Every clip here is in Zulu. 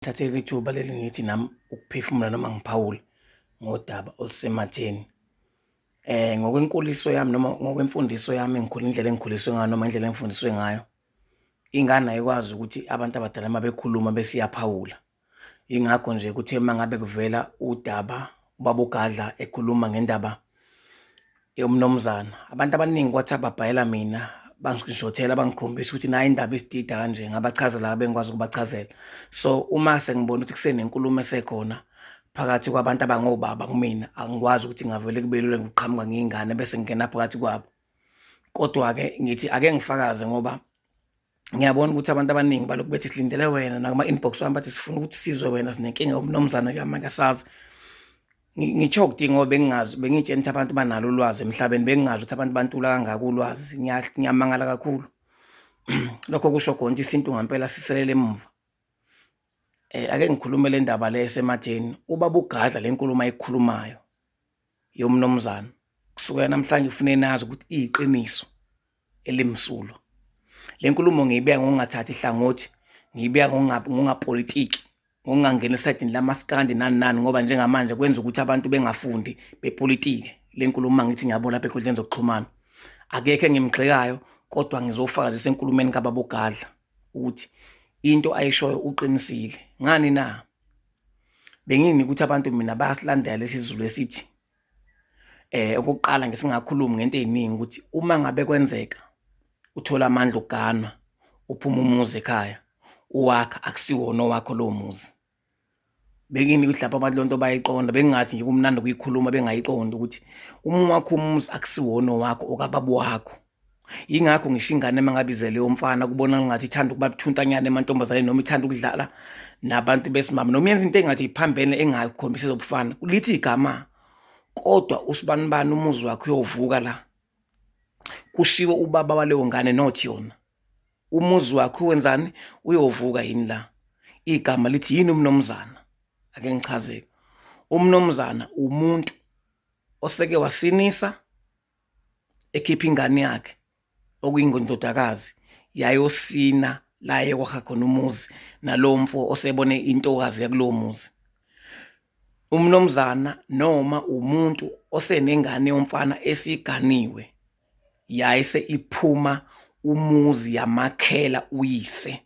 Thathela ithuba leli ngithi nami ukuphefumula noma ngiphawule ngodaba olusematheni. Ngokwenkuliso yami noma ngokwemfundiso yami engikhule indlela engikhuliswe ngayo noma indlela engifundiswe ngayo, ingane ayikwazi ukuthi abantu abadala uma bekhuluma bese iyaphawula. Yingakho nje kuthe uma ngabe kuvela udaba ubaba uGadla ekhuluma ngendaba yomnomzana, abantu abaningi kwathi ababhayela mina bangishothela bangikhombisa ukuthi nayi indaba isidida kanje ngabachazela bengikwazi ukubachazela. So uma sengibona ukuthi kusenenkulumo esekhona phakathi kwabantu abangobaba kumina angikwazi ukuthi ngavele kube lula ngiqhamuka ngiyingane bese ngingena phakathi kwabo. Kodwa-ke ngithi ake ngifakaze ngoba ngiyabona ukuthi abantu abaningi balokhu bethi silindele wena nakuma-inbox wami bathi sifuna ukuthi sizwe wena sinenkinga yomnomzana njengamanje asazi ngi-choked ngoba bengingazi bengiyitshela ukuthi abantu banalo ulwazi emhlabeni bengingazi ukuthi abantu bantula kangaka ulwazi ngiyamangala kakhulu lokho kusho khona ukuthi isintu ngampela siselele emuva ake ngikhulume le ndaba le esematheni ubaba uGadla le nkulumo ayikhulumayo yomnomzana kusukela namhlanje ufune nazi ukuthi iyiqiniso elimsulwa. Le nkulumo ngiyibeka ngokungathathi hlangothi, ngiyibeka ngokungapolitiki, ngokungangeni esayidini lamaskandi nani nani ngoba njengamanje kwenza ukuthi abantu bengafundi bepolitike. Le nkulumo uma ngithi ngiyabona lapha enkundleni zokuxhumana. Akekho engimgxekayo kodwa ngizofakazisa enkulumeni kababa uGadla ukuthi into ayishoyo uqinisile. Ngani na? Benginike ukuthi abantu mina bayasilandela lesi Zulu esithi Okokuqala ngesingakhulumi ngento ey'ningi ukuthi uma ngabe kwenzeka uthole amandla okuganwa, uphume umuzi ekhaya uwakha akusiwona owakho lowo muzi. Bekini ukuthi lapho abantu lonto bayayiqonda bengingathi nje kumnandi ukuyikhuluma bengayiqondi ukuthi uma uwakha umuzi akusiwona owakho okababa wakho. Yingakho ngisho ingane uma ngabe izele umfana kubonakala ngathi ithanda ukuba buthunta-nyana emantombazaneni noma ithanda ukudlala nabantu besimame noma yenza into engathi iphambene engakhombisi ezobufana lithi igama kodwa usibanibani umuzi wakhe uyovuka la kushiwo ubaba waleyo ngane not yona umuzi wakhe wenzani uyovuka yini la igama lithi yini umnomzana ake ngichazeke umnomzana umuntu oseke wasinisa ekhipha ingane yakhe okuyingondodakazi yayosina la ekwakha khona umuzi nalowo mfo osebone intokazi yakulowo muzi. Umnomzana noma umuntu osenengane yomfana esiganiwe yayise iphuma umuzi yamakhela uyise.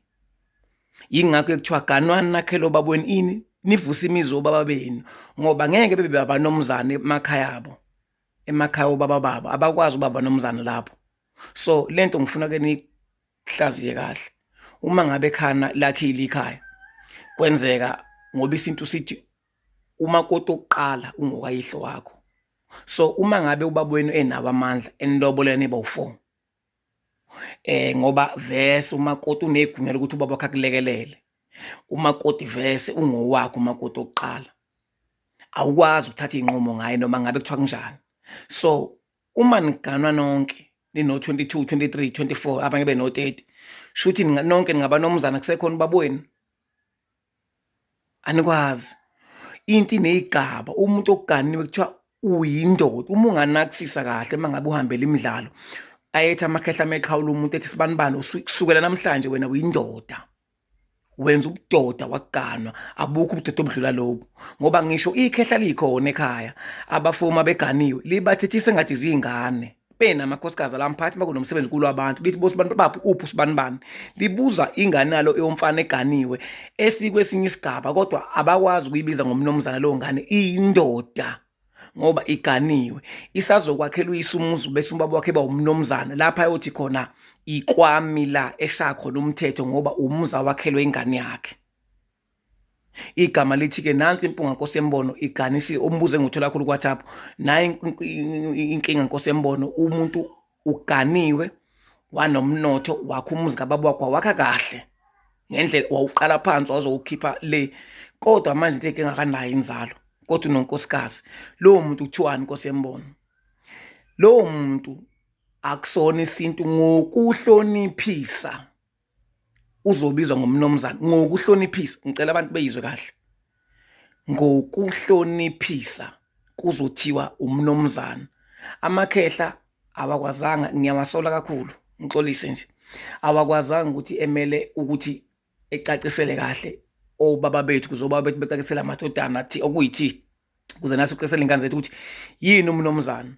Yingakho kuthiwa ganwani nakhele obabweni ini nivuse imizi obaba benu ngoba ngeke bebe abanomzane emakhaya abo. Emakhaya obaba babo abakwazi ubaba nomzana lapho. So lento ngifuna ke nihlaziye kahle. Uma ngabe khana lakhile ikhaya kwenzeka ngoba isintu sithi umakoti wokuqala ungokayihlo wakho. So uma ngabe ubaba wenu enawo amandla enilobolela niba u-four ngoba vese umakoti unegunya lokuthi ubaba wakhe akulekelele. Umakoti vese ungowakhe umakoti wokuqala. Awukwazi ukuthatha iy'nqumo ngaye noma ngabe kuthiwa kunjani. So uma niganwa nonke nino-22, 23, 24 abanye beno-30 shuthi nonke ningabanomzana kusekhona ubaba wenu. Anikwazi. Into iney'gaba umuntu oganiwe kuthiwa uyindoda uma unganakisisa kahle uma ngabe uhambela imidlalo ayethi amakhehla mexhawula umuntu ethi sibanibani kusukela namhlanje wena uyindoda. Wenza ubudoda wakuganwa abukho ubudoda obudlula lobu ngoba ngisho ikhehla likhona ekhaya abafoma beganiwe libathethisa engathi ziyingane benamakhosikazi alamphathi uma kunomsebenzi kulo abantu lithi bosibani baphi uphi usibanibani libuza ingane yalo eyomfana eganiwe esikwesinye isigaba kodwa abakwazi ukuyibiza ngomnomzana leyo ngane iyindoda ngoba iganiwe isazokwakhela uyise umuzi bese ubaba wakhe eba umnomzana lapha ayothi khona ikwami la eshaya khona umthetho ngoba umuzi awakhelwe ingane yakhe. Igama lithi-ke nansi impunga nkosi yembono iganisiwe umbuzo engiwuthola kakhulu ku-WhatsApp nayi inkinga nkosi yembono umuntu uganiwe wanomnotho wakho umuzi kababa wakho wawakha kahle ngendlela wawuqala phansi wazowukhipha le kodwa manje into engakanayo inzalo kodwa unonkosikazi lowo muntu kuthiwani nkosi yembono lowo muntu akusona isintu ngokuhloniphisa uzobizwa ngomnomzana ngokuhloniphisa ngicela abantu beyizwe kahle ngokuhloniphisa kuzothiwa umnomzana amakhehla awakwazanga ngiyawasola kakhulu ngixolise nje awakwazanga ukuthi emele ukuthi ecacisele kahle obaba bethu kuze obaba bethu becakisela amadodana athi okuyithi kuze nathi ucesela ingane zethu ukuthi yini umnomzana.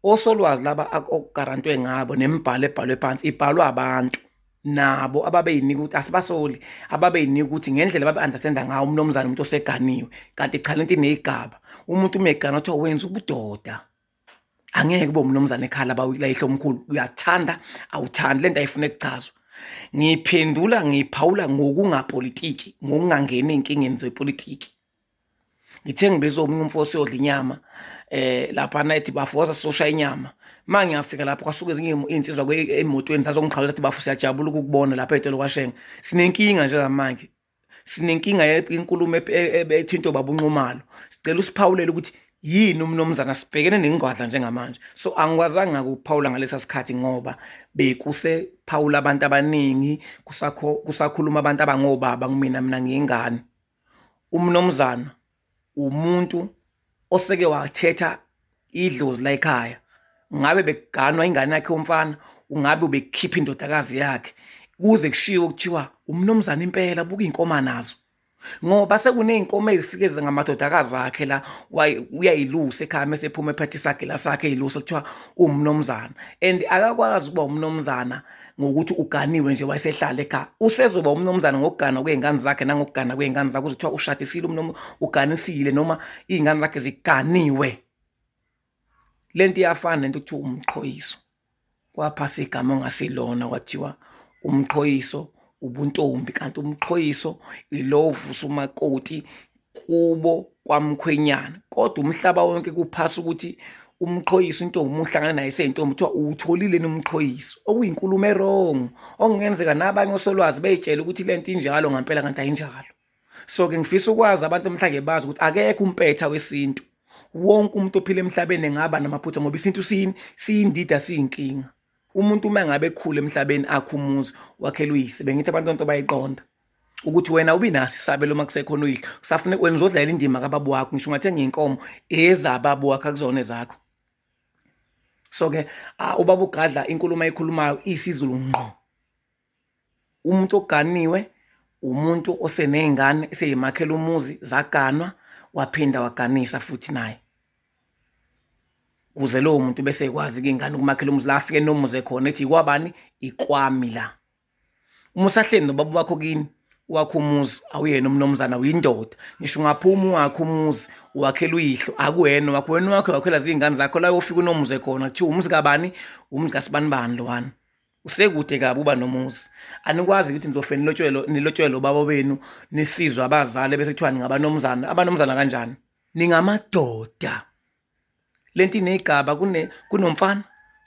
Osolwazi laba okugarantwe ngabo nemibhalo ebhalwe phansi ibhalwa abantu nabo ababeyinika ukuthi asibasoli ababeyinika ukuthi ngendlela babe-understanda ngawo umnomzane umuntu oseganiwe kanti cha lento ineyigaba umuntu uma egana kuthiwa wenza ubudoda angeke kube umnomzane ekhala bawilayihlo omkhulu uyathanda awuthandi lento ayifuna kuchazwa ngiphendula ngiphawula ngokungapolitiki ngokungangeni ey'nkingeni zepolitiki. Ngithe ngibiza omunye umfo siyodla inyama laphana ethi bafoza sosha inyama. Uma ngiyafika lapho kwasuka ezinye iy'nsizwa emotweni zazongixhawula zathi bafo siyajabula ukukubona lapha ey'tolo kwaShenge. Sinenkinga njengamanje, sinenkinga yenkulumo ethinta ubaba uNxumalo. Sicela usiphawulele ukuthi yini umnumzana sibhekene nengwadla njengamanje. So angikwazanga ukuphawula ngalesa sikhathi ngoba bekusephawula abantu abaningi kusakhuluma abantu abangobaba kumina mina ngiyingane. Umnomzana umuntu oseke wathetha idlozi la ekhaya ngabe bekuganwa ingane yakhe yomfana ungabe ubekhipha indodakazi yakhe kuze kushiwo kuthiwa umnomzana impela buka iy'nkomo nazo ngoba sekuney'nkomo ezifike ngamadodakazi akhe la uyayilusa ekhaya mese ephuma ephethe isagila sakhe eyilusa kuthiwa umnomzana and akakwazi ukuba umnomzana ngokuthi uganiwe nje wayesehlala ekhaya usezoba umnomzana ngokugana kwey'ngane zakhe nangokugana kwey'ngane zakhe kuthiwa ushadisile uganisile noma iy'ngane zakhe ziganiwe. Le nto iyafana nento ekuthiwa umqhoyiso. Kwaphasa igama ongasilona kwathiwa umqhoyiso ubuntombi kanti umqhoyiso ilo ovusa umakoti kubo kwamkhwenyana kodwa umhlaba wonke kuphasa ukuthi umqhoyiso intombi uma uhlangana naye eseyintombi kuthiwa uwutholile yini umqhoyiso okuyinkulumo erong okungenzeka nabanye osolwazi bey'tshele ukuthi le nto injalo ngampela kanti ayinjalo. So-ke ngifisa ukwazi abantu mhlawumbe bazi ukuthi akekho umpetha wesintu wonke umuntu ophila emhlabeni engaba namaphutha ngoba isintu siyini siyindida siyinkinga. Umuntu uma ngabe ekhula emhlabeni akhe umuzi wakhela uyise bengithi abantu nto bayiqonda ukuthi wena ubinaso isabelo uma kusekhona uyihlo usafuna wena uzodlalela indima kababa wakho ngisho ungathenga inkomo ezababa wakho akuzona ezakho. So-ke ubaba uGadla inkulumo ayikhulumayo isiZulu ngqo. Umuntu oganiwe umuntu oseney'ngane eseyimakhela umuzi zaganwa waphinda waganisa futhi naye. Kuze lowo muntu bese ekwazi-ke ingane ukumakhela umuzi la afike nomuze khona ethi ikwabani ikwami la. Uma usahleli nobaba wakho kini wakho umuzi awuyena umnumzana uyindoda ngisho ungaphuma ungakho umuzi uwakhela uyihlo akuwena wakho wena wakho wakhela ziy'ngane zakho la uyofika unomuze khona kuthiwa umuzi kabani umuzi kasibanibani lowana. Usekude kabi uba nomuzi. Anikwazi ukuthi nizofe nilotshwelo nilotshwelo baba benu nisizwe abazali bese kuthiwa ningabanomzana. Abanomzana kanjani? Ningamadoda. Lento inegaba kune kunomfana,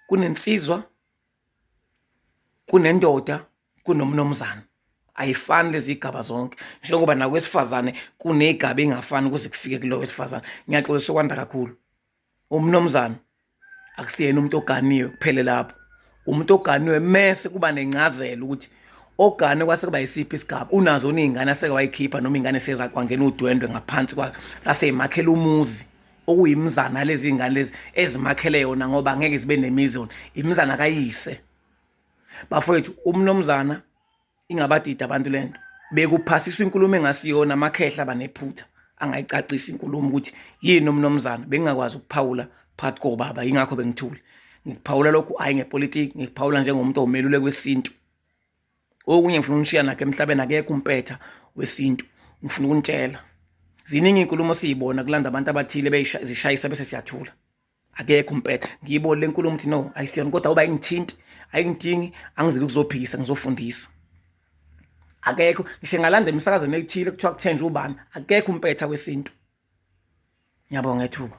kunensizwa, kunendoda, kunomnomzana. Ayifani lezi gaba zonke. Njengoba nakwesifazane kunegaba engafani kuze kufike kulo wesifazane. Ngiyaxolisa ukwanda kakhulu. Umnomzana akusiyena umuntu oganiwe kuphele lapho. Umuntu oganiwe mese kuba nencazelo ukuthi ogane kwase kuba yisiphi isigaba unazo ney'ngane aseke wayikhipha noma ingane seza kwangena udwendwe ngaphansi kwakhe saseyimakhela umuzi okuyimizana lezi ngane lezi ezimakhele yona ngoba ngeke zibe nemizi yona imizana kayise. Bafowethu umnomzana ingabadida abantu lento bekuphasiswa inkulumo engasiyona amakhehla abanephutha angayicacisa inkulumo ukuthi yini umnomzana bengingakwazi ukuphawula phakathi kobaba yingakho bengithule ngikuphawula lokhu hhayi ngepolitiki ngikuphawula njengomuntu owumeluleki wesintu. Okunye ngifuna ukunishiya nakho emhlabeni akekho umpetha wesintu ngifuna ukunitshela ziningi iy'nkulumo siyibona kulanda abantu abathile bezishayisa bese siyathula. Akekho umpetha ngiyibone le nkulumo ukuthi no ayisiyona kodwa uba ayingithinti ayingidingi angizile ukuzophikisa ngizofundisa. Akekho ngisho ngalanda emsakazweni ekuthile kuthiwa kuthenjwe ubani akekho umpetha wesintu. Ngiyabonga ithuba.